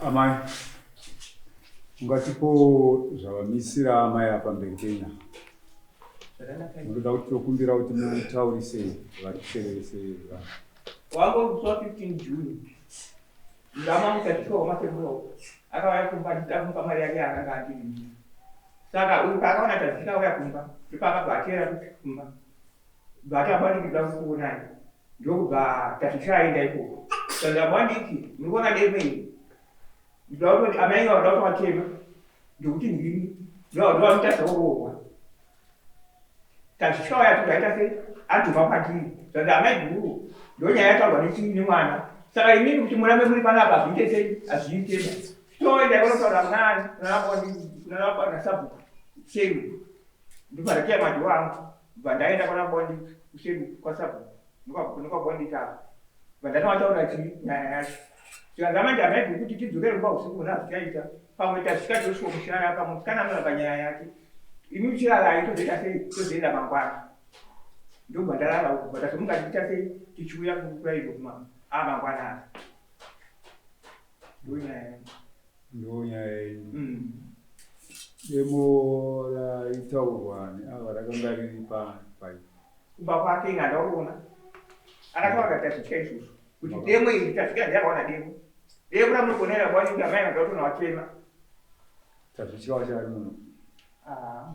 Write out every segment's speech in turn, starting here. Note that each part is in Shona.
Amai, ungatipo zvavamisira amai apa mberi penya. Munoda kuti tokumbira kuti mutaurise vari kusererese vanhu. Wangu musi wa 15 June ndamamuka tichiwa kwamasekuru akauya kumba ndichida kumupa mari yake yaakanga andivimisa. Saka uyu paakaona tazvika auya kumba ndopaakabva ateera kumba bva ati abandiki ndoda kukuonai ndokubva tazvika aenda ikoko. Saka ndabandiki muri kuona demo iri ndoda kutoti amai vanoda kutovatema ndokuti ndini ndovamutadza kurohwa. Tazvitya waya kuti aita sei adhuma kwatiri zvanzi amai guru ndonyaya yataurwa nechii nemwana saka imimi kuti murambe muri panapa hazviite sei hazviiteba toenda ikonotaura kunani kunana sabhuku seru ndobva ndakiya madhoo angu bva ndaenda kwana bondi kuseru kwasabhuku ndokwabondita apa bva ndatovataura chii nyaya yacho zvikanzi amanje amai guru kuti tidzokere kumba usiku hona hazvichaita pamwe tasvika tosvika kushaya pamwe musikana anoramba nyaya yake Imi muchirara tozoita sei tozoenda mangwana ndobva ndarara uko but tazomuka tichiita sei tichiuya kurairo kuma a mangwana aya ndonyaya yangu ndonyaya yenyu mm. Demo raitaurwa neava rakanga riri pai kumba kwake inga ndauriona akataura kuti tazvitya izvozvo kuti demo iri tazvitya ndiyakaona demo demo ramuri kuonera bwanyi amai vanga vatona Tazvitya wacho ari muno. Ah.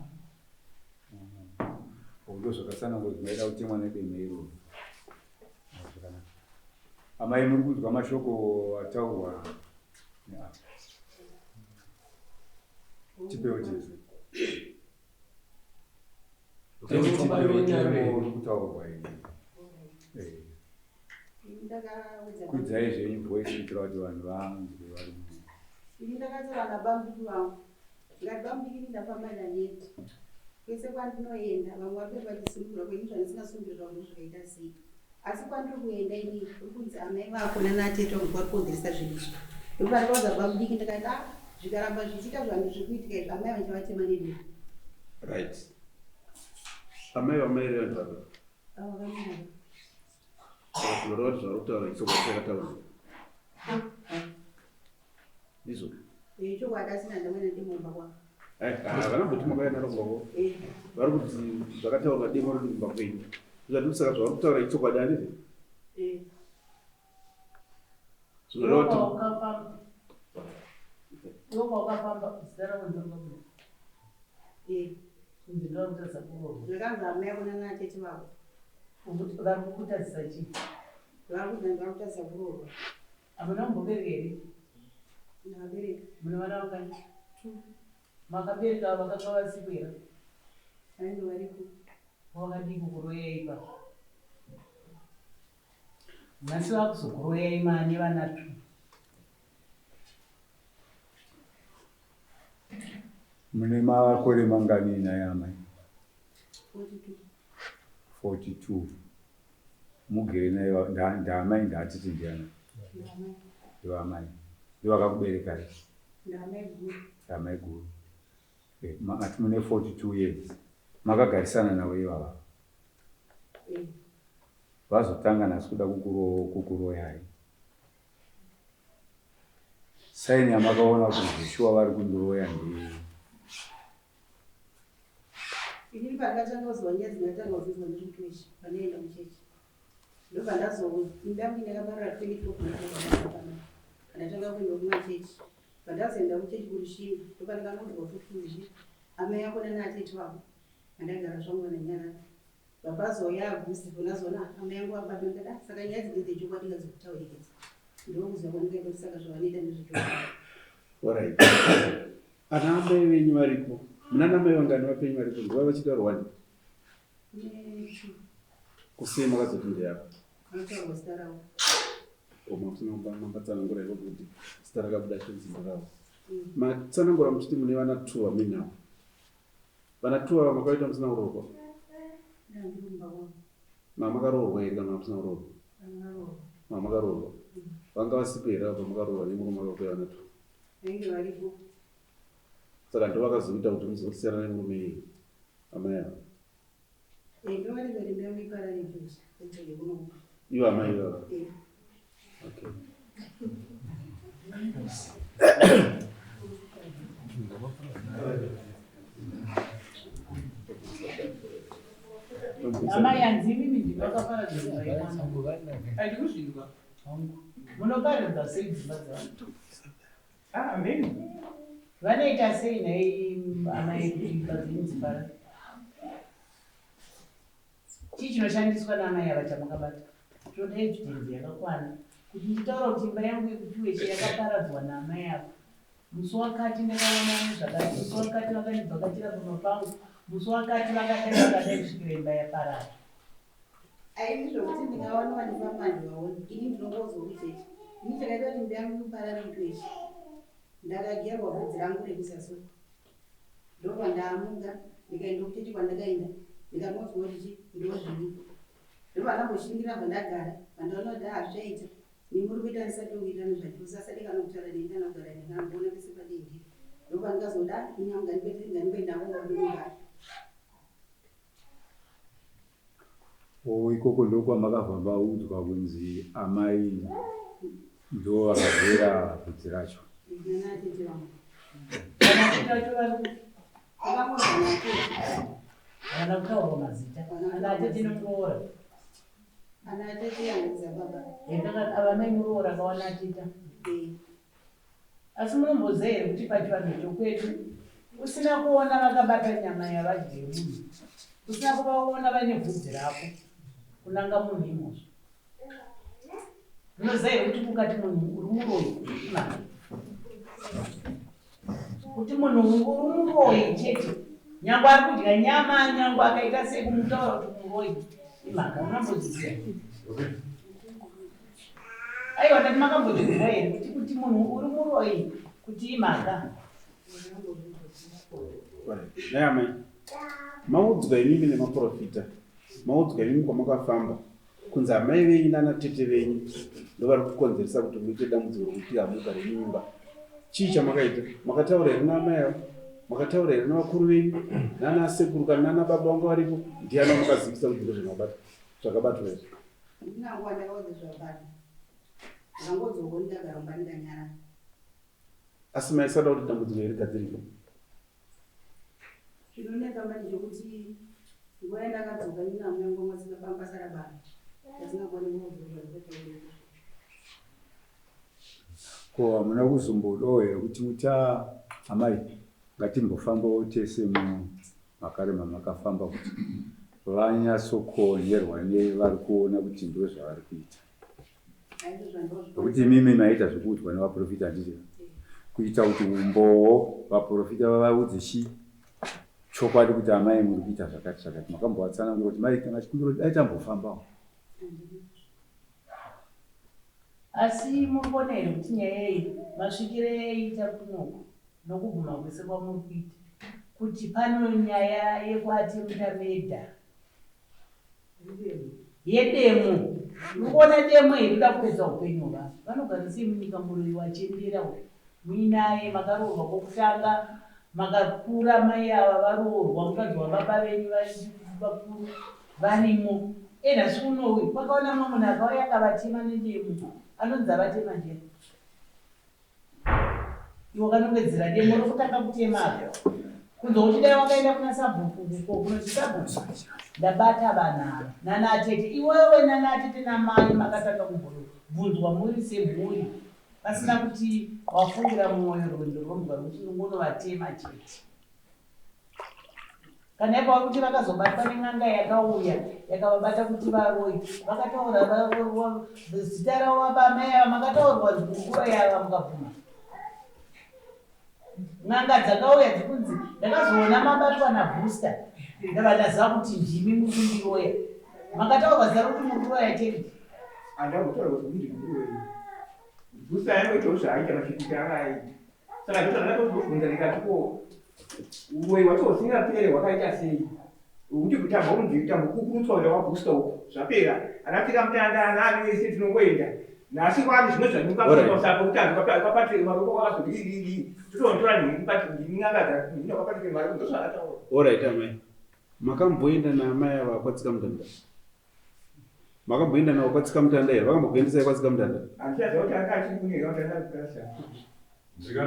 Oh, ndo zvakatsanangurwa kuti maida kutemwa nedemo iroro. Ah, zvakanaka. Amai muri kunzwa mashoko ataurwa neapa. Tipewo tizwe. Tipewo demo riri kutaurwa iri. Eh. Kwidzai zvenyu voice kuitira kuti vanhu vanzwe vari muno. Ini ndakatora nabamudiki vangu ndikati bamudiki ini ndafamba ndaneta kwese kwandinoenda vamwe vari kuenda vachisungirwa kwenyu zvandisingasumbiri zvangu zvakaita sei asi kwandiri kuenda ini kuri kunzi amai vako nanatete vangu vari kukonzeresa zvinhu izvi ndokuti ndakaudza bamudiki ndikati a ah, zvikaramba zvichiita zvangu zviri kuitika izvi amai vandichavatema nedemo right amai vamai revanhu avo vakamira Zvinoreva kuti zvauri kutaura ichokwadi chakataurwa. Ndizvo. Eh, chokwadi asina ndamwena ndimumba kwako. Eh, havana kuti makauya naro kumba kwako. Eh. Vari kuti zvakataurwa demo riri kumba kwenyu. Zvikati saka zvauri kutaura ichokwadi handizvo? Eh. Zvinoreva kuti Iwe wakafamba zita rako ndorikabuda. Eh. Kunzi ndorikutadza kuroorwa. Zvakanzi amai ako nanatete vako. Vari kukutadzisa chii? Vari kuti vari kutadzisa kuroorwa. Hamuna kumbobereka here? Ndakabereka. Mune vana vangani? Two. Makabereka vakanga vasipo here? Vainge varipo. Wakadii kukuroyai ipapo? Nhasi vakuzokuroyai maane vana two. Mune makore mangani nhai amai? 42. 42. Mugere naye ndaamai ndaatete ndiana? Ndivamai. Ndivakakuberekai? Ndamai guru. Ndamai guru. Eh, ati mune 42 years. Makagarisana navo ivava? Eh. Vazotanga nhasi kuda kukuroyai. Sign yamakaona kuti zveshuwa vari kundiroya ndei? Inini pandakatanga kuzwa nyaya dzinatanga kudzinzwa ndiri kuchechi pandaienda kuchechi ndobva ndazoimba yangu ndakaparara 24 pandatanga kuenda kumachechi pandazoenda kuchechi kurushinga ndopandakangonzwa futi kunzi amai ako nana atete vako andaigara zvangu vananyarara Vabva zouya abusive unazoona amai angu vabata ndikati ah saka nyaya idzi ndedzechokwadi ngadzikutaurike idzi ndokuziva kwandikaita kuti saka zvavanoita ndezvechokwadi. Alright. Ana amai venyu variko? Muna ana amai vangani vapenyu variko? Nguva vachitaurwa wani? Kune two. Kusei makazoti ndeyako? Vanotaurwa zita ravo. O makusina mambatsanangura ikoko kuti zita rakabuda chinzi nderavo. Matsanangura muchiti mune vana two vamuinavo. Vana two ava makaita musina kuroorwa? Mamakaroorwa here kana musina kuroorwa? Mamakaroorwa. Vanga vasipo here apa makaroorwa nemurume akakupai vana two? Vainge varipo. Saka ndovakazoita kuti muzosiyana nemurume iyeye amai ava? Eh, ndovanoita kuti imba yangu iparare chose. Ndidzoke kuno. Ivo amai ivava? Eh. Okay. Amai hanzi imimi ndimi vakaparadza imba yemwana. Handikuzvinzwa. Hongu. Munoparadza sei dzimba dzevanhu? Ah, mheni. Vanoita sei nhai amai kuti imba dzenyu dziparare? Chii chinoshandiswa naamai ava chamakabata? Toda evidence yakakwana kuti nditaura kuti imba yangu yekuchiweshe yakaparadzwa naamai ava. Musi wakati ndakaona nezvakati, musi wakati vakandibvakachira pamba pangu, musi wakati vakadai vakadai kusvikira imba yaparara. Aini zvokuti ndingawana vanifamba handivaoni. Ini ndinongozwa kuchechi. Ini chakaita kuti imba yangu iparare kuchiweshe. Ndakagerwa bvudzi rangu rekuzasi uku. Ndobva ndamuka ndikaenda kuchechi kwandakaenda ndikanonzwa kuti chi ndozviripo. Ndobva ndamboshingira bva ndagara bva ndaona kuti hazvichaita. Nemuri kuita ndisati kuita zvachose asati kana kutaura neni kana kugara neni kana kuona pese padendiri. Ndobva ndikazoda ini hangu ngandimboenda kundogara. Oh, ikoko ndokwamakabva maudzwa kunzi amai ndo vakagera bvudzi racho. Nana tete vangu. Vanatete vacho vari kupi? Vakangozi natete. Havana kutaurwa mazita. Ana atete nemuroora. Ana atete yangu dzababa. Ava mai muroora akawana ateta. Eh. Asi munomboziva here kuti pachivanhu chokwedu usina kuona vakabata nyama yavadya yemunhu, usina kuvaona vane bvudzi rako, kunanga munhu imhosva. Munoziva here kuti kukati munhu uri muroyi imhaka? Kuti munhu uri muroyi chete, nyangwe ari kudya nyama, nyangwe akaita sei kumutaura kuti muroyi imhaka. Munomboziziva? Aiwa, ndati makambozvinzwa here kuti kuti munhu uri muroyi kuti imhaka? Nhai amai, maudzwa imimi nemaprofita, maudzwa imimi kwamakafamba kunzi amai venyu nana tete venyu ndovari kukonzeresa kuti muite dambudziko rokuti hamugare muimba. Chii chamakaita? Makataura here naamai avo? Makataura here navakuru venyu nana sekuru kana nana baba vanga varipo? Ndiani wamakazivisa kuti ndizvo zvakabatwa izvi? Handina nguva ndakaudza zvabata. Ndakangodzoka ndikagara mumba ndikanyarara. Asi maisada kuti dambudziko iri rigadzirike? Chinonetsa manje chekuti nguva yandakadzoka ini namai vangu vanga vasina basa rababa. Vasingakoni kudzoka zvakataurika. Ko hamuna kuzombodawo here kuti muti "Ah, amai ngatimbofambawo tese mumakare mamakafamba kuti vanyatsokuonerwa nevari kuona kuti ndo zvavari kuita?" Aizvo zvandozvo. Nokuti imimi maita zvekuudzwa nevaprofita, handiti? Kuita kuti umbowo vaprofita vavaudze chi chokwadi kuti amai muri kuita zvakati zvakati. Makambovatsanangura kuti mai tanga chikumbiro dai tambofambawo? Asi muri kuona here kuti nyaya iyi masvikiro yaita kunoku nokubvuma kwese kwamuri kuita kuti pano nyaya yekuatempta murder yedemo? Muri kuona demo iri kuda kupedza upenyu hwevanhu. Vanogara sei munyika muroyi wachembera uyu muinaye? Makaroorwa kwokutanga, makakura mai ava varoorwa, mukadzi wababa venyu vari vakuru varimo. Enhasi unoyu kwakaona mumwe munhu akauya akavatema nedemo, anonzi avatema ndiani? Iwe wakanongedzera demo rokutanga kutema apa, kunzwa kuti dai wakaenda kuna sabhuku uko kunoti, "Sabhuku, ndabata vanhu ava nanatete." Iwewe nanatete namai makatanga kubvunzwa muri semhuri, pasina kuti wafungira mumwoyo rwendo rwombwa rwekuti ndingonovatema chete. Kana ipawa kuti vakazobatwa nen'anga yakauya yakavabata kuti varoyi, vakataura zita ravo vabamai ava, makataurwa nguva yava mukabvuma. N'anga dzakauya dzikunzi ndakazoona mabatwa nabooster, ndabva ndaziva kuti ndimi muri kundiroya. Makataurwa zita rokuti muri kuroya chete. Handambotaura kuti ndiri kuroya. Booster yangoitawo zvaaita machipita anga aita. Saka ndozvo ndakatozobvunza ndikati, ko uroyi hwacho husingapere hwakaita sei? Kuti kutamba unzi tambokukurutswa kuenda kwabooster uko zvapera, anatsika mutanda anaani vese tinongoenda. Nhasi kwani zvimwe zvanyuka kusapo kuti anhu kwaPatrick Maroko kwakazodii, totonotora n'anga dzanhina kwaPatrick Maroko, ndozvaakataura. Alright amai, makamboenda naamai ava kwatsika mutanda? Makamboenda navo kwatsika mutanda here? Vakambokuendesai kwatsika mutanda? Handichaziva kuti anga achiri kuneka kuti anga kurasa.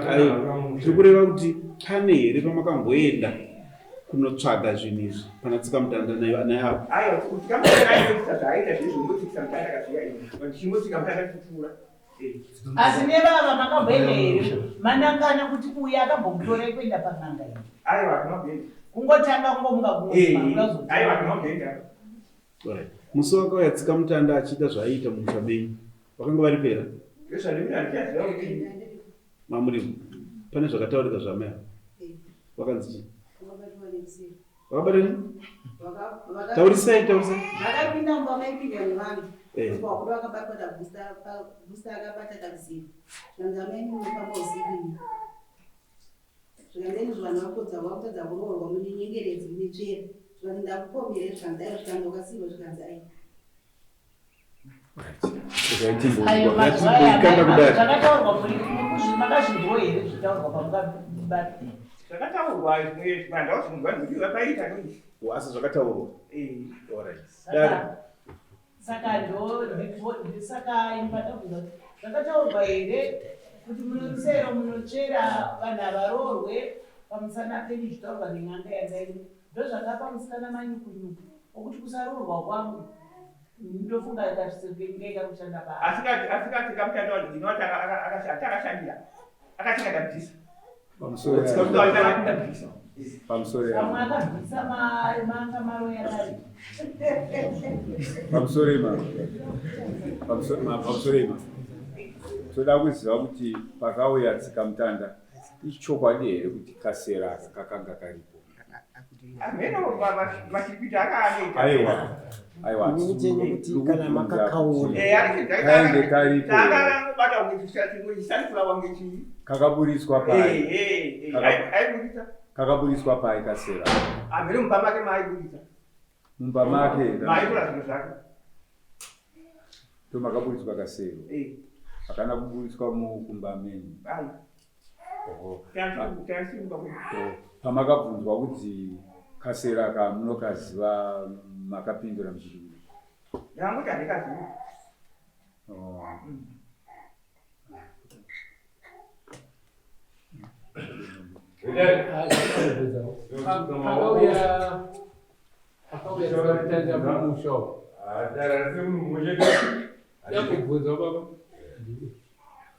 Aiwa, tiri kureva kuti pane here pamakamboenda? kunotsvaga zvinhu izvi pana tsikamutanda naye avo? Aiwa, tsikamutanda aitoita zvaaita zvezvo, ngotsikisa mutanda kazviya izvi, chingotsika mutanda kupfuura. Asi nevava makamboenda here manangana kuti uyu akambomutorai kuenda pan'anga iyi? Aiwa, tinobhenda. Kungotanga kungomuka. Aiwa, tinobhenda. Alright. Musi wakauya tsikamutanda achiita zvaaiita mumusha menyu, vakanga vari pera? Ndozvandikuti handichaziva kuti Mamurimo pane zvakataurika zvamai ava, vakanzi chii? Vakabatwa nerusero. Vakabata nei? Taurisai, taurisai. Vakapinda mumba maipinda nevanhu. Wakuda vakabatwa tagusta, akabata karuzivo, zvikanzi, "Amai, munofamba usiku imi." Zvikanzi, "Izvo vanhu vakodza vakutadza kuroorwa, mune nyengeredzi, mune tsvera." Zvikanzi, "Ndakupomere." Zvikanzi, "Aiwa." Zvikanzi, "Wakasiyiwa." Zvikanzi, "Aiwa." Ayo mazuva aya. Ngatimboikanda kudare. Zvakataurwa muri makazvinzwa here zvitaurwa pamukabata? Zvakataurwa zvimwe vandauzinzwa nekuti vakaita noisi. Asi zvakataurwa. Alright. Dare. Saka ndo saka ini pandabvunza kuti zvakataurwa here kuti munorusero munotsvera vanhu havaroorwe pamusana penyu, zvitaurwa nen'anga yanga iri, ndo zvakapa musikana manyukunyuku okuti kusaroorwa kwangu ndofunga kasingeka kushanda pa Asikati kamutanda ndinoti akashandira akatenga ndabvisa. Pamusoro. Ndabvisa. Pamusoro. Pamwe akabvisa manga maroya kare. Pamusoro ima, pamusoro ima, toda kuziva kuti pakauya tsikamutanda, ichokwadi here kuti kasera aka kakanga karipo? Ameno machipita akaanoita. Aiwa, aiwa. Chenyu kuti kana makakaona. Kaenge karipo. Taakangobata kunge chisunflower kunge chii. Kakaburiswa pai? Aibudisa. Kakaburiswa pai kasera? Ameno mumba make maaibudisa. Mumba make? Maaitora zvinhu zvake. Ndo makaburiswa kasero? Eh. Hakana kuburiswa mukumba menyu? Ai. Oho. Tasimba. Oh, pamakabvunzwa kuti kasera kamunokaziva, makapindura muchiti kudii? Ndangoti handikazivi. Oh. Pakauya tsikamutanda mumusha umu, yakubvunza baba,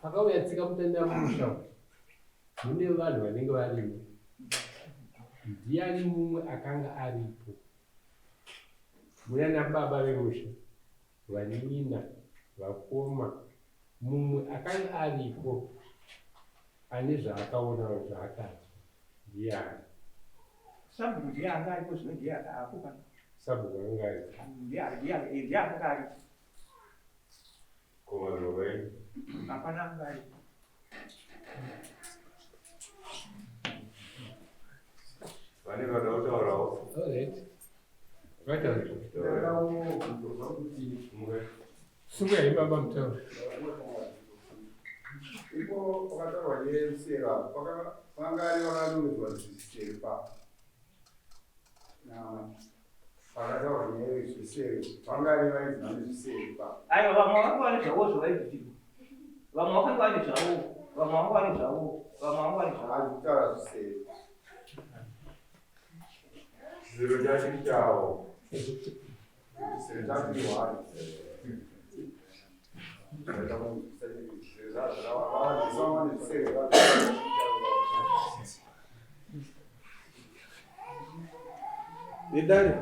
pakauya tsikamutanda mumusha umu mune vanhu vanenge varimo, ndiani mumwe akanga aripo? Muna baba vemusha, vanin'ina, vakoma, mumwe akanga aripo ane zvaakaonawo, zvaakanzwa, ndiani? Sabhuku ndiye anga aripo zvino, ndiye apo pano. Sabhuku anga aripo? Ndiye akanga aripo. Hapana anga aripo. Vane vada kutaurawo. Alright, vataura. Sungai baba mutaura. Ipo pakataurwa nerusero apo, pangari vakanongedzwa zvisero pa pakataurwa nyaya yezvisero, vangari vainzi vane zvisero pa? Aiwa, vamwe vanga vane zvavo zvavaibvisirwa, vamwe vakanga vane zvavo, vamwe vanga vane zvavo, vamwe vanga vane zvavo. Hazi kutaura zvisero. Chisero chacho chavo. Chisero chacho ihwani. Zvisero. Vedare.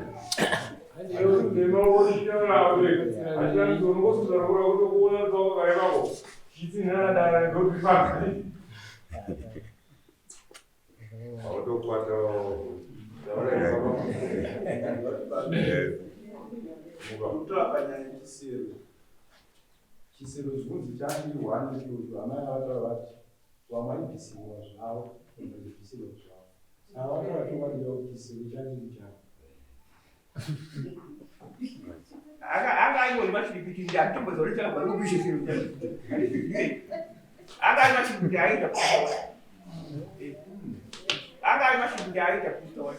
Kutaura panyaya yechisero, chisero zvinonzi chachiri ichocho, amai vataura vati vamwe vaibvisirwa zvavo, vamwe vachibvisirwa zvavo, saka vataura chokwadi chavo kuti chisero chachiri chavo. Anga aingori machiripiti, handitomboziva kuti chakabva kupi chisero. Anga ari machiripiti aita, anga ari machiripiti aita,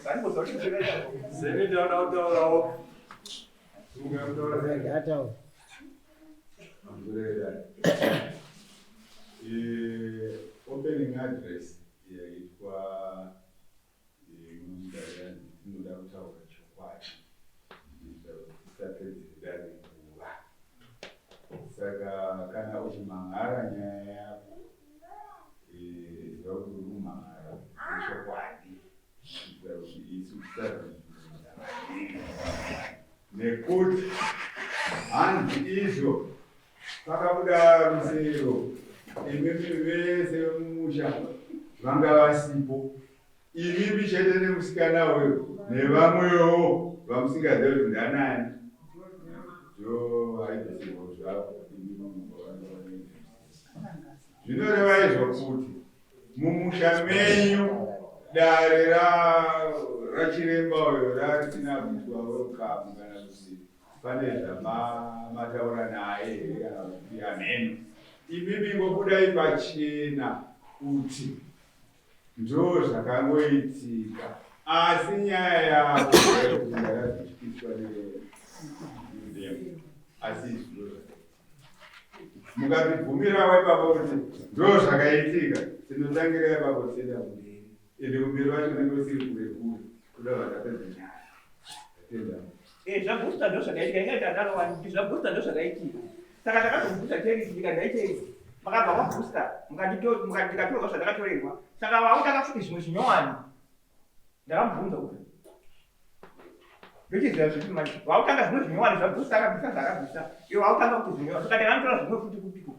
handimboziva kuti chisero chakabva. Seni ndauda kutaurawo. Ataura. Pamusoro. Opening address yaitwa mudare. Inoda kutaura chokwadi kuitira kuti tisapedzere dare nguva. Saka kana uchimhan'ara nyaya yako, ziva kuti uri kumhan'ara nechokwadi kuitira kuti isu tisazobvunza maningi nekuti hanzi izvo pakabuda rusero imimi vese vemumusha vanga vasipo. Imimi chete nemusikana uyo nevamwewo vamusingazive kuti ndanani ndovaibvisirwa zvavo. Zvinoreva izvo kuti mumusha menyu dare rachiremba uyo rarisina kuitwa welcome kana kuti pane zvamataura naye here kana kuti hameno. Imimi ngobudai pachena kuti Ndozvakangoitika asi nyaya yavo yekuti ndakazvityiswa nedemo asi izvi ndozvakaitika. Mukatibvumirawo ipapo kuti ndozvakaitika tinotangira ipapo tichienda kumberi ende kumberi vacho unenge usiri kure kure kuda vatapedza nyaya. Tatenda. Eh, zvaBooster ndozvakaitika inga tadaro wani kuti zvaBooster ndozvakaitika. Saka ndakazobvunza Terry ndikati nhai Terry makabva kwaBooster ndikatorwa zvandakatorerwa saka vautanga futi zvimwe zvinyowani. Ndakamubvunza kuti ndochiziva zvipi manje vautanga zvimwe zvinyowani zvaBooster akabvisa zvaakabvisa iwe vautanga kuti zvinyowani saka ndakanotora zvimwe futi kupiko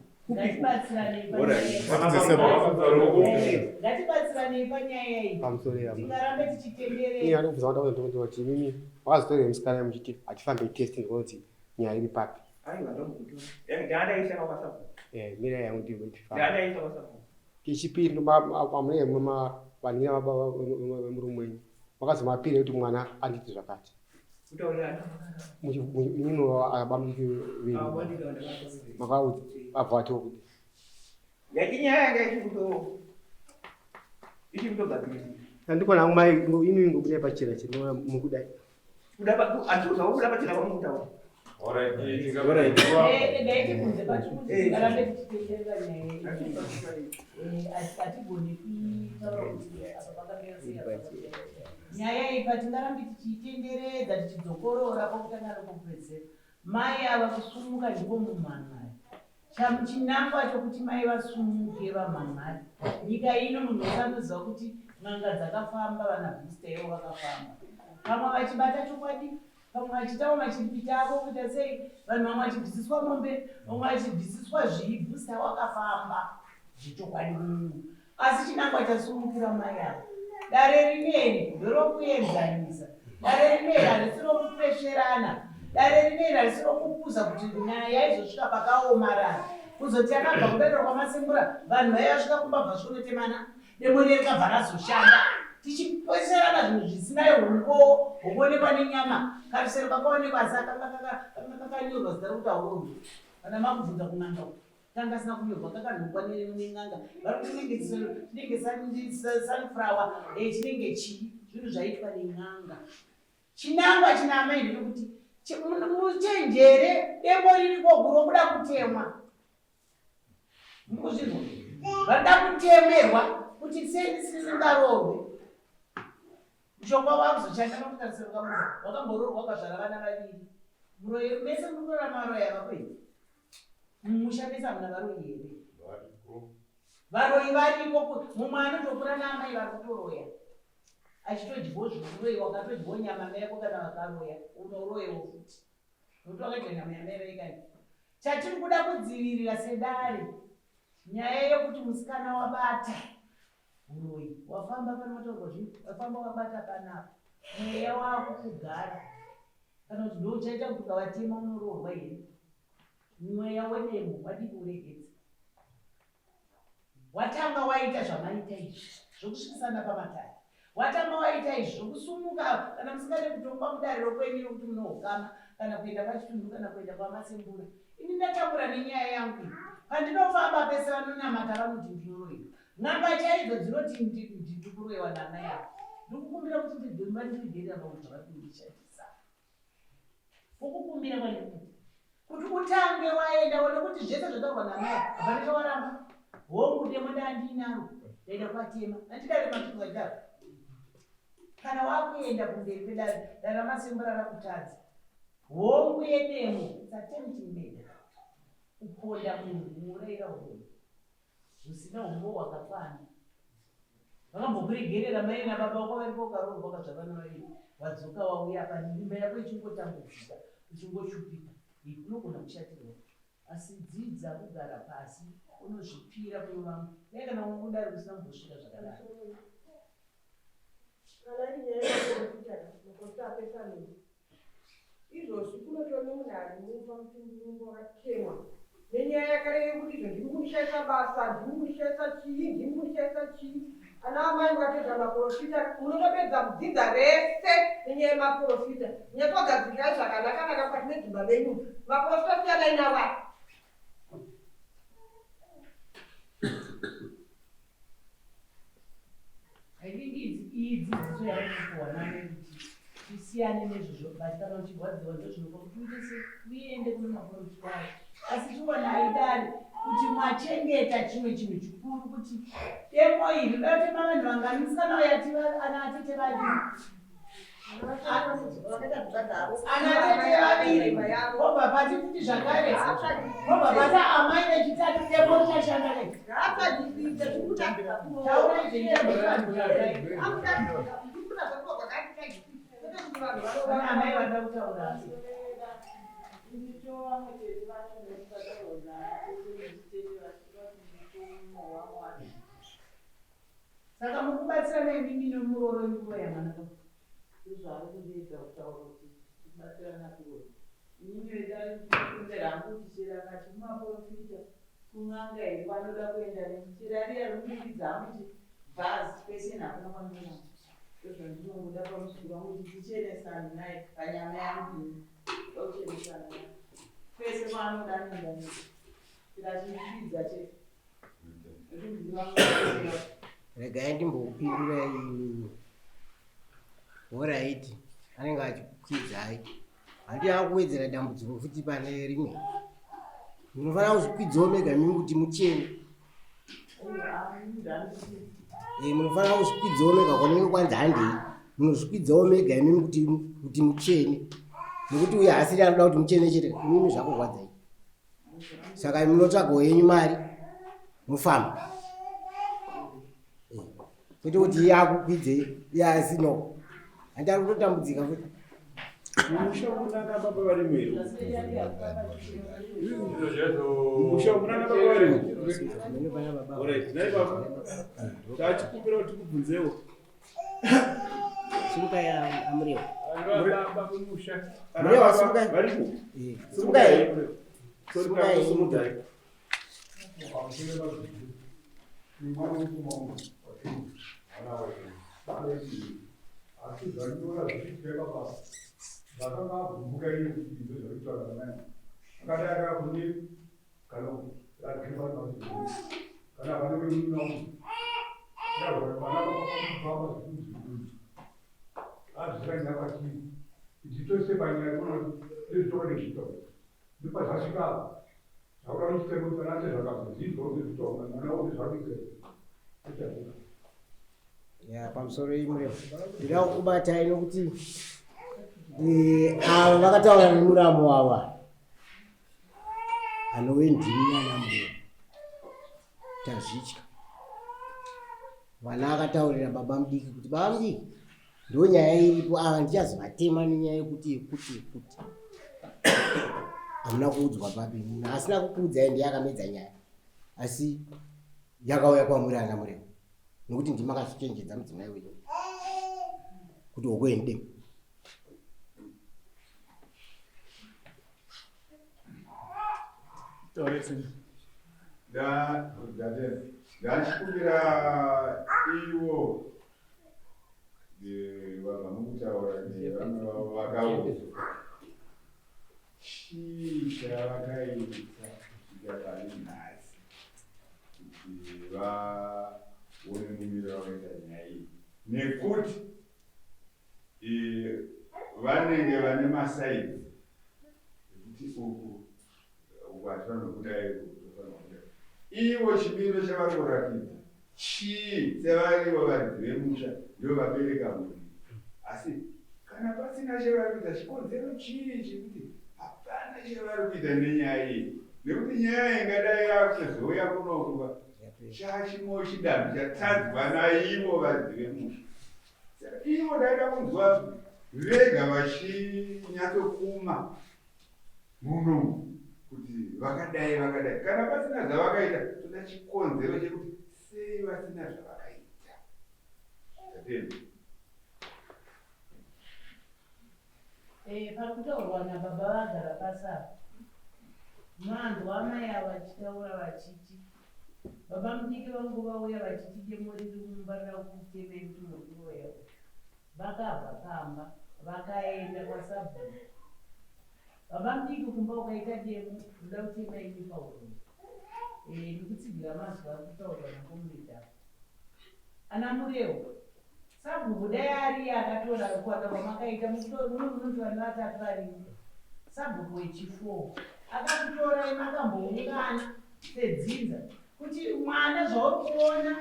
Ngatibatsiranei panyaya iyi. Pamusoro yama. Tingarambe tichitenderera. Iye ari kubvunza kuti kuti kuti imimi wakazotorera musikana muchiti hatifambe test ndikuti nyaya iri papi. Aiwa ndokutora. Ndaandaisa kwasabu. Eh, mira yangu ndimbo ndifambe. Ndaandaisa kwasabu. Kechipiri pamune vanina baba vemurume wenyu makazomapira kuti mwana anditi zvakati. Kutaurirana. Imimi abamudiki venyu makaudza abva atiwo kuti Yachinyaya yanga ichikuto ichikutogadzirisa. Andikona hangu mai imimi ngokudai pachena chena mukudai. Kuda pa andikuza kuda pachena kwamukutaura. Regai tibvunze pacho kuti tingarambe tichitenderera nyaya iyi. Hatigoni kutaura kuti apa pakamira sei apa pakamira sei. Nyaya iyi patingarambe tichiitenderedza tichidzokorora kwokutanga nokupedzisira. Mai ava kusumuka ndiko mumhan'ari. Chinangwa chokuti mai vasumuke vamhan'ari. Nyika ino munhu wese anoziva kuti n'anga dzakafamba vana booster ivo vakafamba. Vamwe vachibata chokwadi Vamwe vachitawo machiripiti avo kuita sei, vanhu vamwe vachibvisiswa mombe, vamwe vachibvisiswa zvii, booster wakafamba zvechokwadi munhu. Asi chinangwa chasumukira mai ava. Dare rineri nderokuenzanisa. Dare rineri harisi rokupesverana. Dare rineri harisi rokukuza kuti nyaya yaizosvika pakaomarara. Kuzoti yakabva kudare kwaMasembura, vanhu vaiva vasvika kumba bva zvikunotemana. Demo riye rikabva razoshanda tichiposerana zvinhu zvisina humbowo hukuonekwa nenyama. Karusero kakaonekwa asi akanga kakanyorwa zita rokuti hauroorwi. Kana makubvunza kun'anga uko kanga kasina kunyorwa kakanhongwa nen'anga. Vari kuti chinenge chinenge sunflower eh, chinenge chii zvinhu zvaitwa nen'anga. Chinangwa china amai ndechekuti muchenjere demo ririko guru rokuda kutemwa. Mukuzvinzwa? Vanoda kutemerwa kuti sei ndisingaroorwe. Mushonga wakuzoshanda makutarisira ukamuza wakamboroorwa ukazvara vana vaviri. Muroyi mese muri kurarama varoyi ava kwei? Mumusha mese hamuna varoyi here? Varoyi variko mumwe anotokura naamai vari kutoroya. Achitodyawo zvekuroyiwa wakatodyawo nyama mai yako kana vakaroya unoroyewo futi. Nokuti wakadya nyama yamai vaikani. Chatiri kuda kudzivirira sedare nyaya yekuti musikana wabata huroyi wafamba panotaurwa zvinhu wafamba wabata panapa mweya wakukugara kana kuti ndouchaita kuti ukavatema unoroorwa here mweya wedemo wadii kuuregedza Watanga waita zvamaita izvi zvokusvikisana pamatare. Watanga waita izvi zvokusumuka kana musingade kutongwa mudare rokwenyu rokuti munohukama kana kuenda kwaChitundu kana kuenda kwaMasembura. Ini ndatambura nenyaya yangu iyi. Pandinofamba pese vanonamata vanoti ndinoroyiwa. N'anga chaidzo dzinoti ndiri kuroyiwa naamai ava. Ndiri kukumbira kuti vandiregerera pakuti zvavari kundishandisa. Kukukumbira kwandiri kuita kuti utange waenda wona kuti zvese zvataurwa namai hapana chawaramba. Hongu demo ndandiinaro ndaida kuvatema handidare mazvinzwa chidaro. Kana wakuenda kumberi kwedare, dare ramasembura rakutadza. Hongu yedemo, it's attempting murder. Kuponda munhu, kumuurayira uroyi husina humbowo hwakakwana. Vakambokuregerera mai nababa vako varipo ukaroorwa ukazvara vana vaviri wadzoka wauya apa mimba yako ichingotambudzika uchingoshupika unogona kushatirwa asi dzidza kugara pasi unozvipira kune vamwe dai kana kudari kusina kumbosvika zvakadaro. Kana iri nyaya yemaporofita maporofita apesanei Izvozvi kunotori nemunhu ari mumba mutumburumbu akatemwa nenyaya yakare yekuti izvo ndimi kundishaisa basa, ndimi kundishaisa chii, ndimi kundishaisa chii. Ana amai mukatedza maporofita munotopedza dzinza rese nenyaya yemaporofita. Nyatsogadzirai zvakanaka-naka mukati medzimba menyu. Maporofita siyanai navo aya. I think iyi dzidziso yakupuwa nani kuti tisiyane nezvozvo but kana uchirwadziwa ndozvinopa kuti uite se uende kune maporofita ayo asi chiona haidari kuti mwachengeta chimwe chinhu chikuru kuti demo iri ratema vanhu vangani musikana uyo ati ana atete vaviri ana tete vaviri vobva pati futi zvakare vobva pata amai vechitatu demo richashanda nei amai vanoda kutaura Saka muri kubatsirana imimi nemuroora wenyu kuroya mwana ka? Ndozvaari kundiedza kutaura kuti tikubatsirana kuroya. Inini ndandikumbera hangu kuti chero akati kumaporofita kun'anga here kwanoda kuenda neni chero ariye ari kundikwidza hangu kuti bhazi kwese hakuna kwandinoenda. Ndozvandinongoda pamuzukuru wangu kuti tichenesane naye panyama yangu ini. Ndoda kuchenesana naye. Kwese kwaanoda anoenda neni. Chero achindikwidza chete. Regai ndimbokupindurai imimi. Horaiti anenge achikukwidzai. Handi akuwedzera dambudziko futi pane rimwe. Munofanira kuzvikwidzawo mega imimi kuti muchene. Eh, munofanira kuzvikwidzawo mega kwanenge kwanzi handei. Munozvikwidzawo mega imimi kuti kuti muchene. Nekuti uyo asiri anoda kuti muchene chete imimi zvakurwadzai. Saka munotsvagawo yenyu mari mufamba eh, kwete kuti iye akukwidze iye asino handi ari kutotambudzika futi. Mumusha munana baba varimo here? Mumusha munana baba varimo? Alright, nhai baba. Tachikumbira kuti tikubvunzewo. Simukai aMurewa. Murewa simukai. Varipo. Eh, simukai. Simukai. Simukai. Asi zvanyora zvichiitwa baba zvakanga agumbuka iye kuti izvo zvakutaura naye akadai akakune kana kana vana vemunhu Ya, pamusoro imwe ndida kukubatai nokuti eh, ava vakataura nemuramo ava anove ndimi anambuya tazvitya mwana akataurira baba mudiki kuti baba mudiki ndo nyaya iripo ava ndichazovatema nenyaya yekuti yekuti yekuti hamuna kuudzwa papi munhu asina kukuudzai ndiye akamedza nyaya asi yakauya kwamuri ana mureva nokuti ndimi akazvichenjedza mudzimai wenyu kuti wokuende Ndachikumbira ivo vabva mukutaura nevamwe vavo vakaudzwa chii chavakaita kusvika pari nhasi kuti vaone mumiro wakaita nyaya iyi nekuti Vanenge vane masides ekuti uku uku hatifanirwe kudai uku tofanirwa kudai. Ivo chimiro chavari kuratidza chii sevarivo varidzi vemusha ndivo vabereka mhuri. Asi kana pasina chevari kuita, chikonzero chii chekuti hapana chevari kuita nenyaya iyi? Nekuti nyaya ingadai yakutozouya kunoku ka, chachimwewo chidanho chatadzwa naivo varidzi vemusha. Saka ivo ndaida kunzwa vega vachinyatsokuma muno kuti vakadai vakadai. Kana pasina zvavakaita, toda chikonzero chekuti sei vasina zvavakaita. Tatenda. Eh, pari kutaurwa nababa vagara pasi apa. Manzwa amai ava vachitaura vachiti baba mudiki vangu vauya vachiti demo riri mumba rira kutemei kuti muri kuroya uyu. Vakabva pamba vakaenda kwasabhuku. Baba mudiki kumba ukaita demo unoda kutema ini pauroyi. Eh, ndikutsigira mazwi ari kutaurwa nakomuredi apa. Ana Murewa, Sabhuku dai ariye akatora kuwanda kwamakaita muno munoti vana vatatu varimo. Sabhuku wechifour akakutorai makamboungana sedzinza kuti mwana zvauri kuona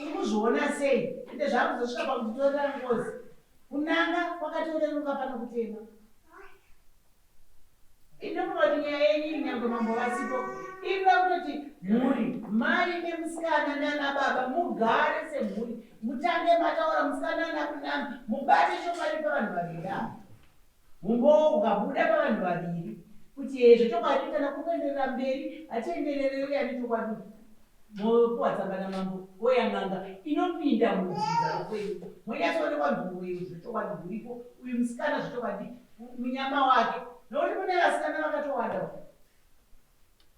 uri kuzviona sei ende zvakuzosvika pakutitorera ngozi kunanga kwakatoreruka pano kutema. Inofunga kuti nyaya yenyu iyi nyangwe mambo vasipo inoda kutoti mhuri mai nemusikana nana baba mugare semhuri mutange mataura musikana nakunama mubate chokwadi pavanhu vaviri ava umbowo ukabuda pavanhu vaviri kuti hezvo chokwadi kana kuri kuenderera mberi hatienderere uye ane chokwadi Mopuwa tsamba namambo voya n'anga inopinda mudzinza rokwenyu monyatsoonekwa nzvimbo iyo zvechokwadi huripo uyu musikana zvechokwadi munyama wake nokuti kune vasikana vakatowanda uku